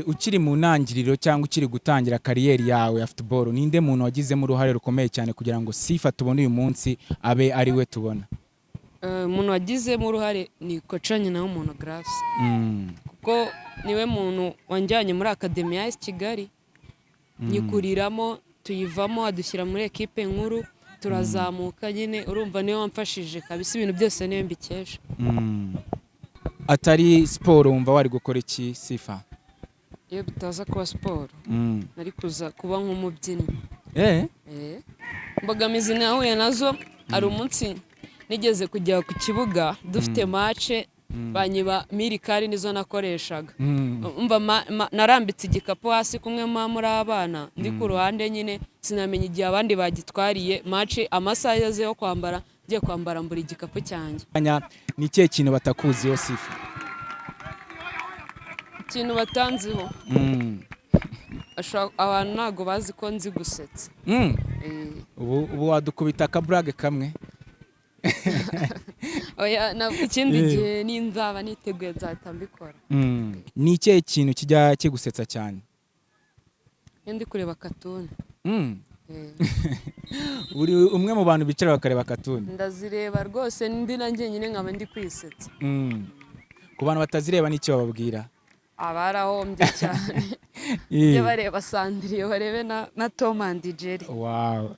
Ukiri mu ntangiriro cyangwa ukiri gutangira kariyeri yawe ya football, ninde muntu wagizemo uruhare rukomeye cyane kugira ngo Sifa tubone uyu munsi abe ari we tubona? Umuntu wagizemo uruhare ni coach Nyinawumuntu Grace, kuko niwe muntu wanjyanye muri academy ya AS Kigali, nyikuriramo, tuyivamo, adushyira muri ekipe nkuru, turazamuka nyine. Urumva niwe wamfashije kabisa, ibintu byose niwe mbikesha. Atari siporo, wumva wari gukora iki, Sifa? Iyo bitaza kuba siporo, nari kuza kuba nk'umubyinnyi. Imbogamizi nahuye nazo, hari umunsi nigeze kujya ku kibuga dufite match, banyiba mirikari nizo nakoreshaga. Umva, narambitse igikapu hasi kumwe muba muri abana, ndi ku ruhande nyine, sinamenya igihe abandi bagitwariye. Match amasaha yose yo kwambara, ngiye kwambara mbura igikapu cyanjye. Ni ikihe kintu batakuziho, Sifa? Ikintu batanziho, abantu ntabwo bazi ko nzi gusetsa. Ubu wadukubita akaburage kamwe? Oya, ikindi gihe ninzaba niteguye nzahita mbikora. Ni ikihe kintu kijya kigusetsa cyane? Iyo ndi kureba cartoon. Uri umwe mu bantu bicara bakareba cartoon? Ndazireba rwose, ndi na njyenyine nkaba ndi kwisetsa. Ku bantu batazireba, n'icyo bababwira? Abarahombye cyane. Bajye bareba Cendrillon, barebe na Tom and Jerry. Yeah.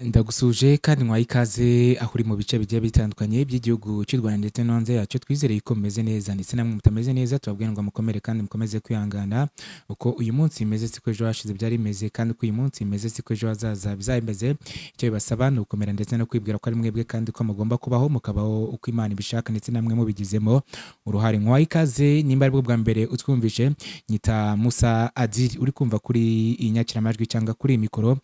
Ndagusuje kandi nkwaye ikaze aho uri mu bice bigiye bitandukanye by'igihugu cy'u Rwanda ndetse no hanze yacyo. Twizereye ko mumeze neza, ndetse namwe mutameze neza tubabwira ngo mukomere kandi mukomeze kwihangana. Uko uyu munsi bimeze siko ejo hashize byari bimeze, kandi uko uyu munsi bimeze siko ejo hazaza bizaba bimeze. Icyo bibasaba ni ugukomera ndetse no kwibwira ko ari mwebwe kandi ko mugomba kubaho, mukabaho uko Imana ibishaka ndetse namwe mubigizemo uruhare. Nkwaye ikaze nimba aribwo bwa mbere utwumvishe, nyita Musa Adil uri kumva kuri iyi nyakiramajwi cyangwa kuri iyi mikoro.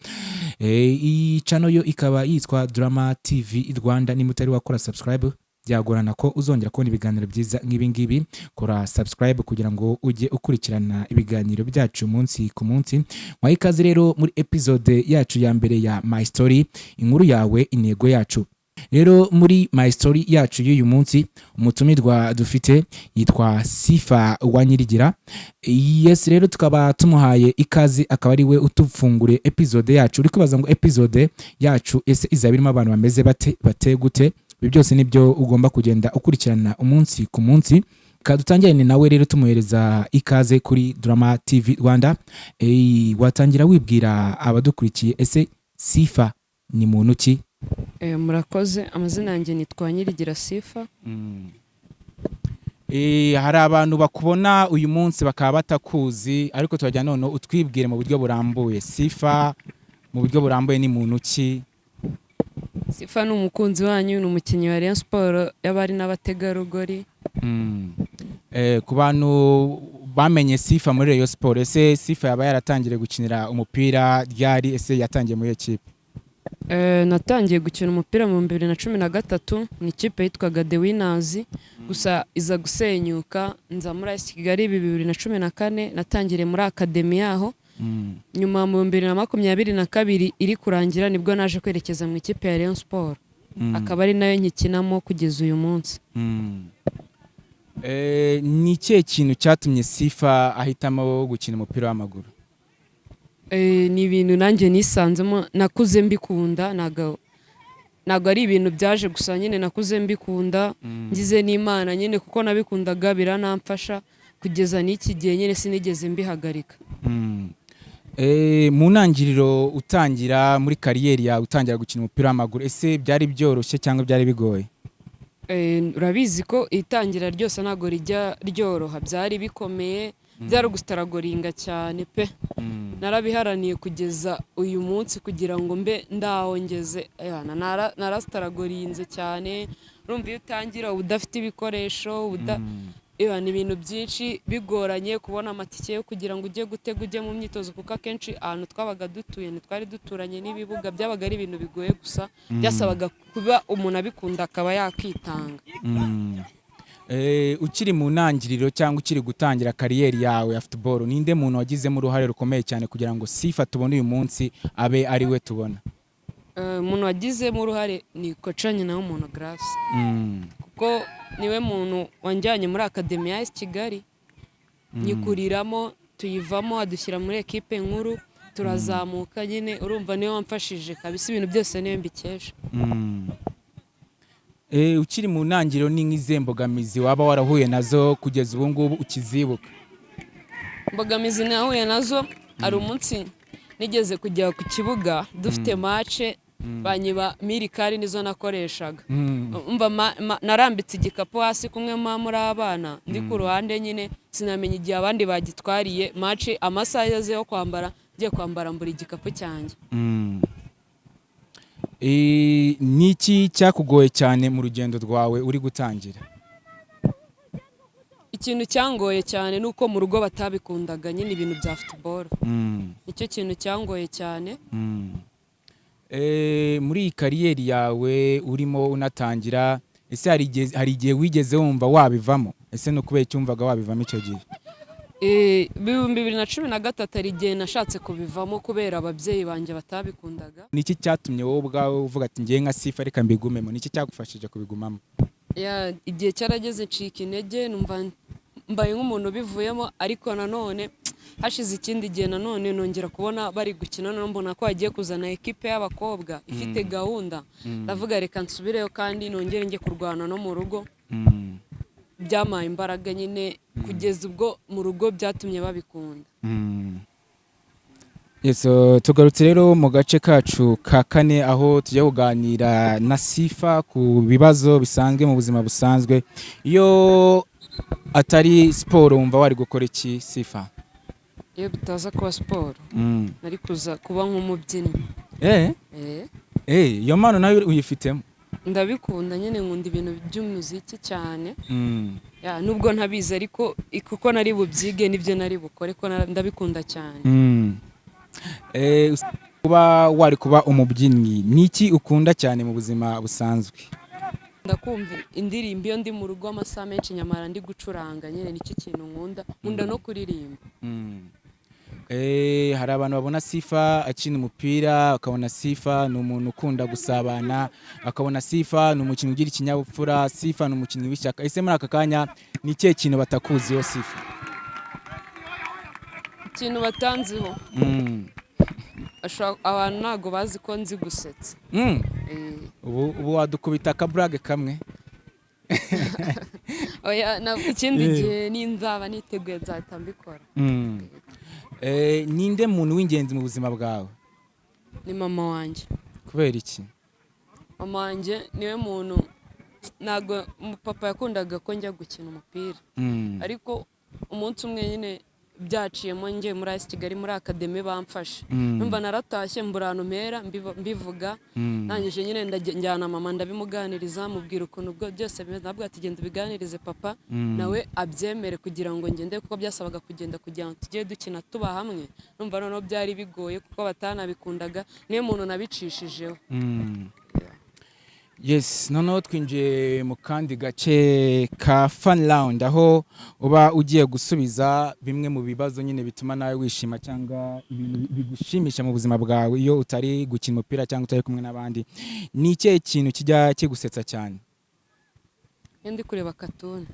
Iyi channel yo ikaba yitwa Drama TV Rwanda. Niba utari wakora subscribe, byagorana ko uzongera kubona ibiganiro byiza nk'ibi ngibi. Kora subscribe kugira ngo ujye ukurikirana ibiganiro byacu umunsi ku munsi. Mwaha ikaze rero muri episode yacu ya mbere ya My Story, inkuru yawe, intego yacu. Rero muri My Story yacu y'uyu munsi, umutumirwa dufite yitwa Sifa Uwanyirigira. Yes, rero tukaba tumuhaye ikaze, akaba ari we utufunguriye episode yacu. Uri kwibaza ngo episode yacu ese izaba irimo abantu bameze bate, bate gute? Ibi byose nibyo ugomba kugenda ukurikirana umunsi ku munsi. Ka dutangirane nawe rero, tumuhereza ikaze kuri Drama TV Rwanda. Watangira wibwira abadukurikiye, ese Sifa ni muntu ki? Murakoze, amazina yanjye nitwa Nyirigira Sifa. Hari abantu bakubona uyu munsi bakaba batakuzi, ariko turajya noneho utwibwire mu buryo burambuye. Sifa mu buryo burambuye ni muntu ki? Sifa ni umukunzi wanyu, ni umukinnyi wa Rayon Sport y'abari n'abategarugori. Ku bantu bamenye Sifa muri Rayon Sport, ese Sifa yaba yaratangiriye gukinira umupira ryari? Ese yatangiye muri iyo kipe? Natangiye gukina umupira mu 2013 mu ikipe yitwaga The Winners, gusa iza gusenyuka, nza muri AS Kigali 2014, natangiriye muri academy yaho. Nyuma mu 2022 iri kurangira nibwo naje kwerekeza mu ikipe ya Rayon Sport, akaba ari nayo nkikinamo kugeza uyu munsi. Ni ikihe kintu cyatumye Sifa ahitamo gukina umupira w'amaguru? Ni ibintu nanjye nisanzemo, nakuze mbikunda, ntabwo ari ibintu byaje gusa nyine, nakuze mbikunda, ngize n'Imana nyine kuko nabikundaga biranamfasha kugeza n'iki gihe nyine sinigeze mbihagarika. Mu ntangiriro utangira muri kariyeri yawe, utangira gukina umupira w'amaguru, ese byari byoroshye cyangwa byari bigoye? Urabizi ko itangira ryose ntabwo rijya ryoroha, byari bikomeye, byari ugustrugglinga cyane pe. Narabiharaniye kugeza uyu munsi kugira ngo mbe ndahongeze. Narastrugglinze cyane. Urumva iyo utangira uba udafite ibikoresho, ni ibintu byinshi bigoranye kubona amatike yo kugira ngo ujye gutega ujye mu myitozo, kuko akenshi ahantu twabaga dutuye ntitwari duturanye n'ibibuga, byabaga ari ibintu bigoye, gusa byasabaga kuba umuntu abikunda akaba yakitanga. Ukiri mu ntangiriro cyangwa ukiri gutangira kariyeri yawe ya football, ninde muntu wagizemo uruhare rukomeye cyane kugira ngo Sifa tubone uyu munsi abe ari we tubona? Umuntu wagizemo uruhare ni coach Nyinawumuntu Grace, kuko niwe muntu wanjyanye muri academy ya AS Kigali, nyikuriramo, tuyivamo, adushyira muri ekipe nkuru, turazamuka nyine. Urumva niwe wamfashije kabisa, ibintu byose niwe mbikesha. Ukiri mu ntangiriro, ni nk'izihe mbogamizi waba warahuye nazo kugeza ubu ngubu ukizibuka? Imbogamizi nahuye nazo, hari umunsi nigeze kujya ku kibuga dufite match, banyiba mirikari nizo nakoreshaga. Umva, narambitse igikapu hasi kumwe muba muri abana, ndi ku ruhande nyine, sinamenya igihe abandi bagitwariye. Match amasaha yose yo kwambara, ngiye kwambara mbura igikapu cyanjye. Ni iki cyakugoye cyane mu rugendo rwawe uri gutangira? Ikintu cyangoye cyane ni uko mu rugo batabikundaga nyine, ibintu bya football. Nicyo kintu cyangoye cyane. Muri iyi career yawe urimo unatangira, ese hari igihe wigeze wumva wabivamo? Ese ni ukubera iki wumvaga wabivamo icyo gihe? 2013 hari igihe nashatse kubivamo kubera ababyeyi banjye batabikundaga. Ni iki cyatumye wowe ubwawe uvuga ati: "Ngiye nka Sifa, reka mbigumemo"? Ni iki cyagufashije kubigumamo? Yeah, igihe cyarageze ncika intege, numva mbaye nk'umuntu ubivuyemo, ariko nanone hashize ikindi gihe nanone nongera kubona bari gukina, noneho mbona ko bagiye kuzana ekipe y'abakobwa ifite gahunda, ndavuga reka nsubireyo kandi nongere njye kurwana no mu rugo. Byampaye imbaraga nyine, kugeza ubwo mu rugo byatumye babikunda. Yes, tugarutse rero mu gace kacu ka kane, aho tujya kuganira na Sifa ku bibazo bisanzwe mu buzima busanzwe. Iyo atari siporo, wumva wari gukora iki, Sifa? Iyo bitaza kuba siporo, nari kuza kuba nk'umubyinnyi. Eh. Iyo mpano nayo uyifitemo? Ndabikunda nyine, nkunda ibintu by'umuziki cyane. Yeah, nubwo ntabizi, ariko kuko nari bubyige nibyo nari bukore, ko ndabikunda cyane. Kuba wari kuba umubyinnyi, ni iki ukunda cyane mu buzima busanzwe? Ndakumva indirimbo iyo ndi mu rugo, amasaha menshi nyamara ndi gucuranga nyine, nicyo kintu nkunda. Nkunda no kuririmba. Hari abantu babona Sifa akina umupira, bakabona Sifa ni umuntu ukunda gusabana, bakabona Sifa ni umukinnyi ugira ikinyabupfura, Sifa ni umukinnyi w'ishyaka. Ese muri aka kanya ni ikihe kintu batakuziho, Sifa? Ikintu batanziho, abantu ntabwo bazi ko nzi gusetsa. Ubu wadukubita akaburage kamwe? Oya, ikindi gihe ninzaba niteguye nzahita mbikora. Ninde muntu w'ingenzi mu buzima bwawe? Ni mama wanjye. Kubera iki? Mama wanjye niwe muntu. Ntabwo papa yakundaga ko njya gukina umupira, ariko umunsi umwe nyine byaciyemo, ngiye muri AS Kigali muri academy bamfashe. Numva naratashye mbura ahantu mpera mbivuga. Ndangije nyine njyana mama, ndabimuganiriza, mubwira ukuntu ubwo byose bimeze, nabwo ati: "Genda ubiganirize papa, nawe abyemere kugira ngo ngende," kuko byasabaga kugenda kugira ngo tujye dukina tuba hamwe. Numva noneho byari bigoye kuko batanabikundaga, niyo muntu nabicishijeho. Yes, noneho twinjiye mu kandi gace ka fun round, aho uba ugiye gusubiza bimwe mu bibazo nyine bituma nawe wishima cyangwa ibintu bigushimisha mu buzima bwawe iyo utari gukina umupira cyangwa utari kumwe n'abandi. Ni ikihe kintu kijya kigusetsa cyane? Iyo ndi kureba cartoon.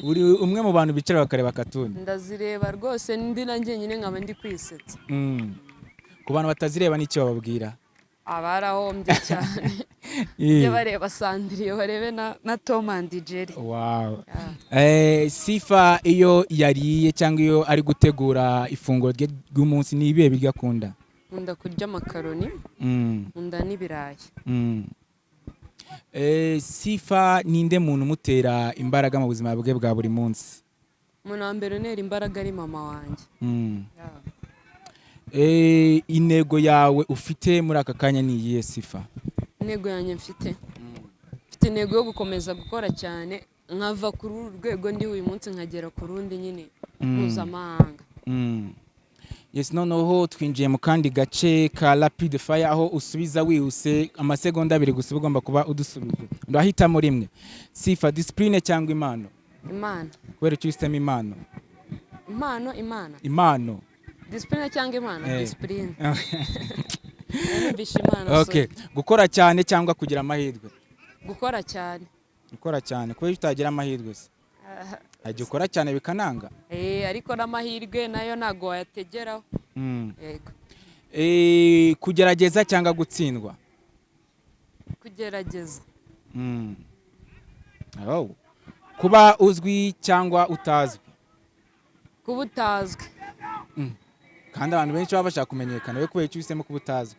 Uri umwe mu bantu bicara bakareba cartoon? Ndazireba rwose, ndi na njyenyine nkaba ndi kwisetsa. Ku bantu batazireba, n'icyo bababwira? Abarahombye cyane. Bajye bareba Cendrillon, barebe na Tom and Jerry. Sifa iyo yariye cyangwa iyo ari gutegura ifunguro rye ry'umunsi, ni ibihe biryo akunda? Nkunda kurya amakaroni, nkunda n'ibirayi. Sifa ninde muntu umutera imbaraga mu buzima bwe bwa buri munsi? Umuntu wa mbere untera imbaraga ari mama wanjye. Yeah. Intego yawe ufite muri aka kanya ni iyihe, Sifa? Intego yanjye mfite intego yo gukomeza gukora cyane, nkava kuri uru rwego ndi uyu munsi nkagera ku rundi nyine mpuzamahanga. Yes, noneho twinjiye mu kandi gace ka rapid fire, aho usubiza wihuse, amasegonda 2 gusa uba ugomba kuba udusubije. Urahitamo rimwe. Sifa, discipline cyangwa impano? Imana. Kubera icyo uhisemo impano? Impano, imana. Impano. Discipline cyangwa impano? Discipline. Numvishe Imana. Okay. Sorry. Gukora cyane cyangwa kugira amahirwe? Gukora cyane. Gukora cyane. Kubera utagira amahirwe se, hajya ukora cyane bikananga. Ariko n'amahirwe nayo ntago wayategeraho. Yego. Kugerageza cyangwa gutsindwa? Kugerageza. Oh. Kuba uzwi cyangwa utazwi? Kuba utazwi. Kandi abantu benshi baba bashaka kumenyekana, we kubera icyo uhisemo kuba utazwi?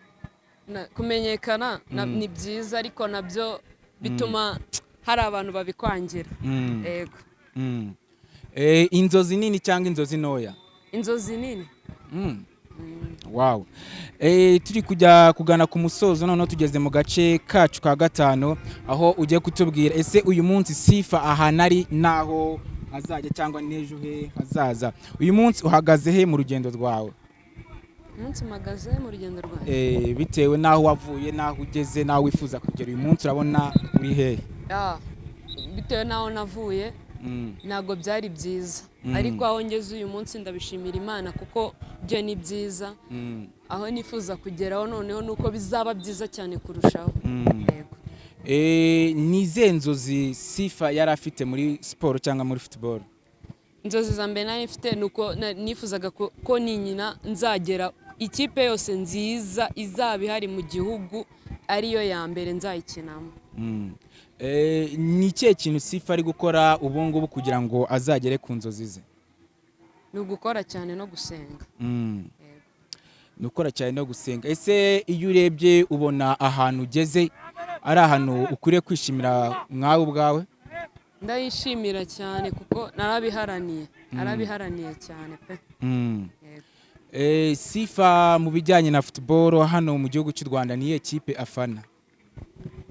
Kumenyekana ni byiza, ariko nabyo bituma hari abantu babikwangira. Yego. Inzozi nini cyangwa inzozi ntoya? Inzozi nini. Wow. Turi kujya kugana ku musozo, noneho tugeze mu gace kacu ka gatanu, aho ugiye kutubwira ese uyu munsi Sifa ahantu ari n'aho azajya cyangwa n'ejo he hazaza. Uyu munsi uhagaze he mu rugendo rwawe? Umunsi mpagaze mu rugendo rwanjye? Bitewe n'aho wavuye, n'aho ugeze, n'aho wifuza kugera, uyu munsi urabona uri hehe? Bitewe n'aho navuye, ntabwo byari byiza, ariko aho ngeze uyu munsi ndabishimira Imana, kuko byo ni byiza. Aho nifuza kugeraho noneho ni uko bizaba byiza cyane kurushaho. Yego. Ni izihe nzozi Sifa yari afite muri siporo cyangwa muri football? Inzozi za mbere nari mfite ni uko nifuzaga ko ninyina nzagera ikipe yose nziza izaba ihari mu gihugu, ariyo ya mbere nzayikinamo. Ni ikihe kintu Sifa ari gukora ubu ngubu kugira ngo azagere ku nzozi ze? Ni ugukora cyane no gusenga. Yego. Ni ukora cyane no gusenga. Ese iyo urebye ubona ahantu ugeze ari ahantu ukwiriye kwishimira nkawe ubwawe? Ndayishimira cyane, kuko narabiharaniye, narabiharaniye cyane pe. Yego. Sifa mu bijyanye na football hano mu gihugu cy'u Rwanda, niyo kipe afana?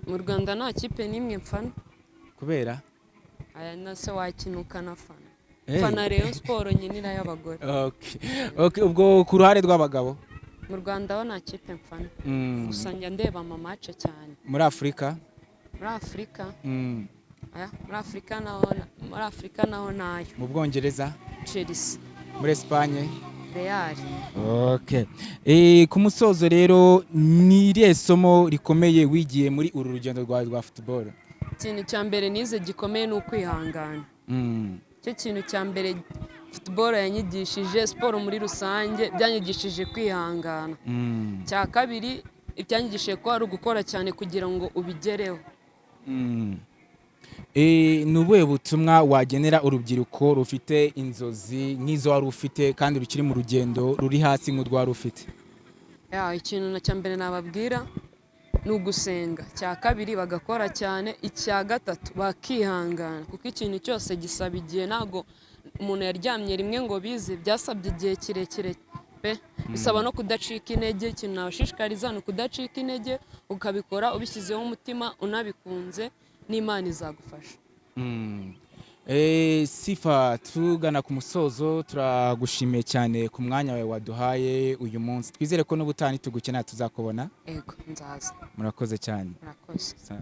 Mu Rwanda nta kipe n'imwe mfana. Kubera? Aya na se wakina ukanafana? Mfana Rayon Sport nyinira y'abagore. Okay, ubwo ku ruhande rw'abagabo? Mu Rwanda ho nta kipe mfana, gusa njya ndeba ama match cyane. Muri Afurika? Muri Afurika? Aya, muri Afurika naho ntayo. Mu Bwongereza? Chelsea. Muri Espagne? Real. Okay. Ku musozo rero, ni irihe somo rikomeye wigiye muri uru rugendo rwawe rwa football? Ikintu cya mbere nize gikomeye ni ukwihangana. Icyo kintu cya mbere football yanyigishije, siporo muri rusange byanyigishije kwihangana. Cya kabiri ibyanyigishije ko ari ugukora cyane kugira ngo ubigereho. Ni ubuhe butumwa wagenera urubyiruko rufite inzozi nk'izo wari ufite kandi rukiri mu rugendo ruri hasi nk'urwo wari ufite? Ya, ikintu na cya mbere nababwira ni ugusenga, cya kabiri bagakora cyane, icya gatatu bakihangana, kuko ikintu cyose gisaba igihe. Ntabwo umuntu yaryamye rimwe ngo bize, byasabye igihe kirekire pe. Bisaba no kudacika intege. Ikintu nabashishikariza ni ukudacika intege, ukabikora ubishyizeho umutima, unabikunze, n'Imana izagufasha. Sifa, tugana ku musozo, turagushimiye cyane ku mwanya wawe waduhaye uyu munsi. Twizere ko n'ubutaha nitugukenera tuzakubona. Ego, nzaza. Murakoze cyane. Murakoze. Sawa.